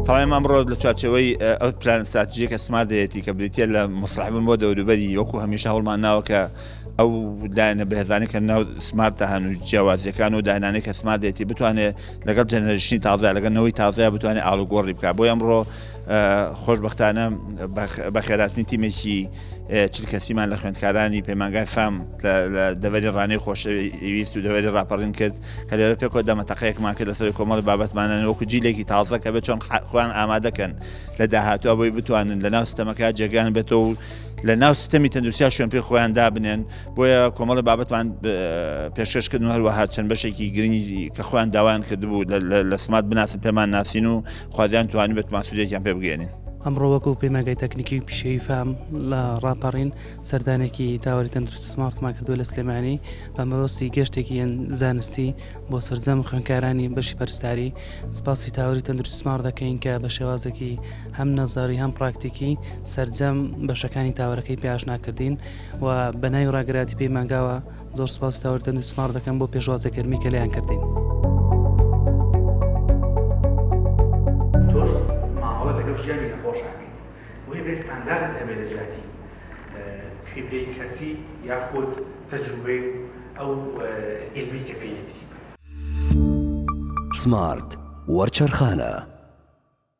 تەوایم ئەمڕۆ لە چوارچێوەی ئەو پلان ستراتیژی کە سمارت دەیەتی کە بریتە لە مصلح بوون بۆ دەوروبەری وەکو هەمیشە هەوڵمان ناوە کە ئەو لایەنە بەهێزانی کە ناو سمارتە هەن و جیاوازیەکان و داهێنانی کە سمارت دێتی بتوانێت لەگەڵ generation ی تازە لەگەڵ نەوەی تازەیە بتوانێت ئاڵوگۆڕی بکات بۆ ئەمڕۆ خۆشبەختانە بەخێراتنی تیمێکی چل کەسیمان لە خوێندکارانی پەیمانگای فام لە دەڤەری ڕانەی خۆشەویست و دەڤەری ڕاپەڕین کرد کە لێرە پێکەوە دەمەتەقەیەکمان کرد لەسەر کۆمەڵی بابەتمانە وەکو جیلێکی تازە کە بێت چۆن خۆیان ئامادەکەن لە داهاتوە بۆی بتوانن لە ناو سیستەمەکە جێگان بێتەوە و لە ناو سیستەمی تەندروستیا شوێن پێی خۆیان دابنێن بۆیە کۆمەڵی بابەتمان پێشکەشکردن و هەروەها چەند بەشێکی گرنگی کە خۆیان داوایان کردبوو لە سمات بناسن پێمان ناسین و خوازیان توانی بێتمان سوودێکیان پێ بگەێنین. ئەمڕۆ وەکو پەیمانگای تەکنیکی و پیشەیی فام لە ڕاپەڕین سەردانێکی تاوەری تەندروستی سمارتمان کردووە لە سلێمانی بە مەبەستی گەشتێکی زانستی بۆ سەرجەم خوێندکارانی بەشی پەرستاری سپاسی تاوەری تەندروستی سمارت دەکەین کە بە شێوازێکی هەم نەزەری هەم پراکتیکی سەرجەم بەشەکانی تاوەرەکەی پێ ئاشنا کردین و بە ناوی ڕاگەراتی پەیمانگاوە زۆر سپاسی تاوەری تەندروستی سمارت دەکەم بۆ پێشوازی گەرمی کە لێیان کردین. تۆش مامەڵە لەگەڵ ژیانی نەخۆش ئەکەیت بۆیە بێ ستانداردت هەبێ لە جیاتی خیبرەی کەسی یاخود تەجروبەی و ئەو عیلمەی کە پێیەتی. سمارت وەرچەرخانە.